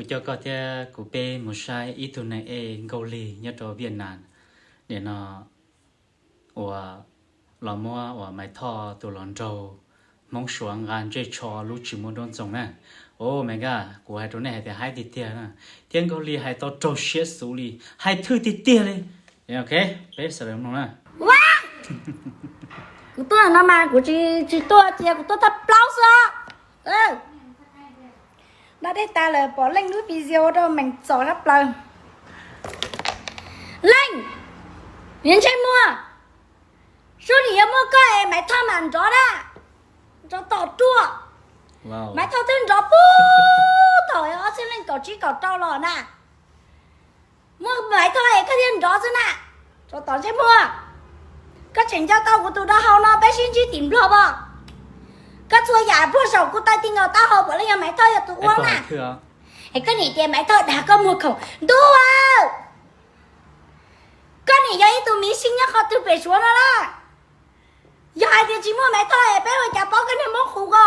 Kuv coj koj thiab kuv peb mus saib ib tug neeg ej Nkauj Lig nyob rau Viaj Nam. Nim no uas los muab uas Maiv Thoj tus hluas nraug Hmoob Suav nqa ntsej tsho lub tsis muaj nraub ntxoog na. Os, Maiv Nkaj, kuv hais rau nej hais tias haib tiag tiag na, thiab Nkauj Lig hais tau raug siab xus li, hais thwj tiag tiag li. Ok, peb sawv daws mloog na. Kuv tuaj no mas kuv tsis tuaj cia, kuv tuaj thaj plaub xwb. Noj dej tas lawm pom Leej lub video rau meem txom sab plaws. Leej, niag ntsej muag, sub nim yuav muaj koj es Maiv Thoj mam nrov na, nrov tom ruaj. Maiv Thoj twb nrov puag thaum ob txhiab leej kaum tsib kaum rau los na. Muaj Maiv Thoj es koj thiaj nrov xwb na. Tsov tom ntsej muag, koj tseem nco tau kuv tus dab hau no peb sib ntsib tim Nplog pom? Koj txhua yam puag saum kuv taw ti nkaus taub hau puav leej yog Maiv Thoj yog tus ua na. Es koj nim tias Maiv Thoj dag koj muag khoom ntuj aw. Koj nim yog ib tug miv sij nyob qhov twg pem Suav no lawm? Yog hais tias tsis muaj Maiv Thoj es peb ua cas paub koj niag Hmoob Qhuv ko?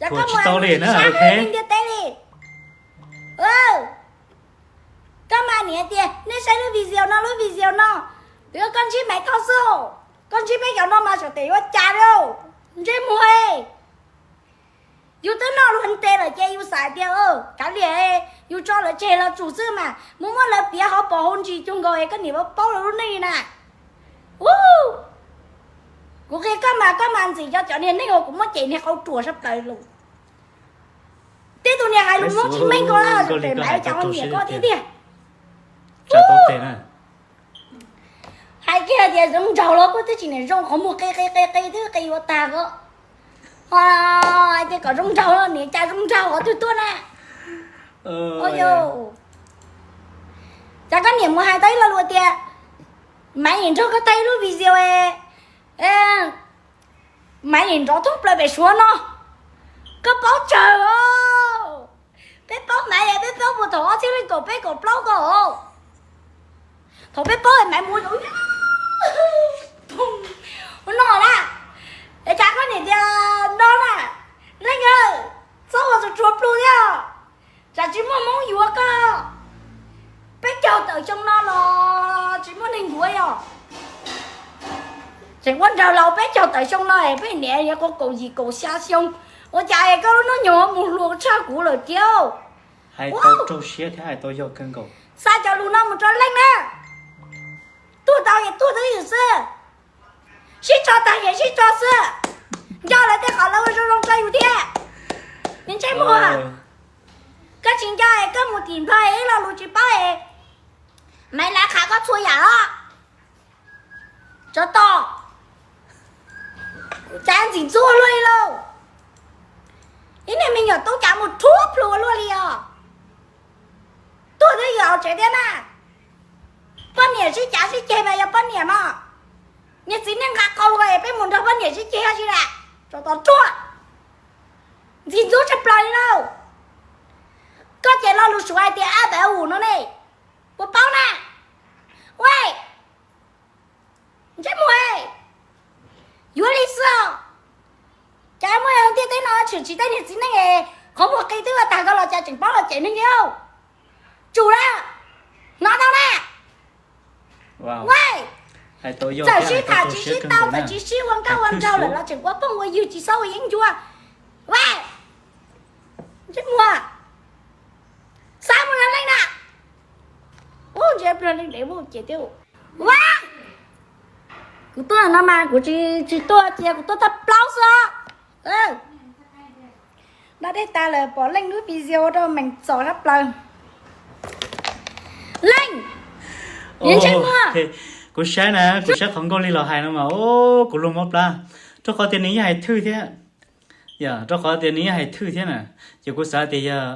Yog koj mus hais lus tsis sab ntiaj teb li. Koj mas nim tias nej saib lub video no lub video no, twb yog koj ntsib Maiv Thoj xwb. Koj ntsib peb cov no mas saum tes yuav cas li. Ntsej muag, yus twb noj luag nte lawm ces yus xav tias kav liam, yus tso lawv tseg los tsum xwb mas mus muab lawv piav hauv paus hauv ntsis cuag nkaus es koj niam paub lawv lub neej na. Kuv qhia koj mas koj mas ntxim cov cov niag neeg uas kuv muab cem niag qau ruam sab plaws lus. Tib tug niag hais lus Hmoob tsis meej ko, pem Maiv cas ho nyiam koj thiab tiag. Hais kiag tias zoo nraug los kuj twb tsis niam zoo, qhov muag qi qi qi qi twb qi ua tag ko. Ho hais tias kom zoo nraug los niam cas zoo nraug qhov twg tuaj na. Cas koj niam mus hais tau ib lo lus tias Maiv nim nrog koj thaij ib lub video, Maiv nim nrov thoob plaws pem Suav no. Koj paub tsawg os. Peb paub Maiv, peb paub puag thaum ob txhiab leej kaum peb kaum plaub ko. Thaum peb paub Maiv mus ua no na, es cas koj niam tias no na, Leej, txhob ua tsuag tsuag plhu thiab. Tsam tsis muaj Hmoob yuav koj. Peb caug tawm xyoo no los tsis muaj neeg yuav yog. Tseem ua nraug laus peb caug tawm xyoo no es peb niam yuav kaum yim kaum xya xyoo, ua cas es koj lub hnub nyoog mus hluas tshaj kuv lawm tiag. Hais tau raug siab thiab hais tau yog kawg nkaus. Xa cov lus no mus rau Leej na. Tuag tau es tuag twj ywm xwb. Sib tso tag es sib tso xwb. Nco lawv tej qhov lawv ua zoo zoo rau yus thiab. Niag ntsej muag, koj tsis nco es koj mus tim Nplog es ib lo lus tsis paub es Maiv Lav qha koj txhua yam os. Tsov tom, cas ntxim ntxub luaj li lauj. Ib niag me nyuam tub cas mus rhuav plhu ua luaj li os. Tuag twj ywm hauv tsev thiab na. Poj niam sib cav sib ceg mas yog poj niam mog. Niag txiv neej nqa qau luag es peb mus nrog poj niam sib ceg yog tsis lam. Tsov tom ruaj, ntxim ntxub tshaj plaws li lauj. Koj ces lo lus Suav hais tias ab pam us no ne, puas paub na? Ua, ntsej muag, yuav li xwb os. Cas muaj ntiaj teb no tshwm tsis tej niag txiv neej es qhov muag qi twb ua tag ko los cas tseem paub los cem neeg li. Tsum lawm, hnov tau na. Txawm sib tham tsis sib tau, txawm tsis sib ua nkauj ua nraug lawm los tseem ua phooj ua ywg tsis txhob ua yeeb ncuab. Ntsej muag, xav mus nrog Leej na. Ub, ntsej muag, Leej dev muaj ces tiag. Ua, kuv tuaj no mas kuv tsis tuaj cia, kuv tuaj thaj plaub xwb os. Noj dej tas lawm pom Leej lub video rau meem txom sab plaws. Leej, niag ntsej muag, kuv saib na, kuv saib qhov Nkauj Lig los hais no mas, o, kuv luag mob plab, rau qhov tias nws yeej hais thwj thiab. Yog rau qhov tias nws yeej hais thwj thiab na, ces kuv xav tias yog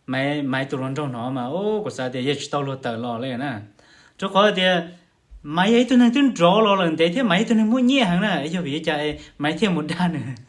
Maiv, Maiv tus hluas nraug no mas, o, kuv xav tias yog tsis tau luag tawm los li na. Rau qhov tias Maiv yog ib tug neeg twb nrov los lawm ntev thiab Maiv yog ib tug neeg muaj nyiaj heev na, yog vim li cas Maiv thiaj mus dag nws?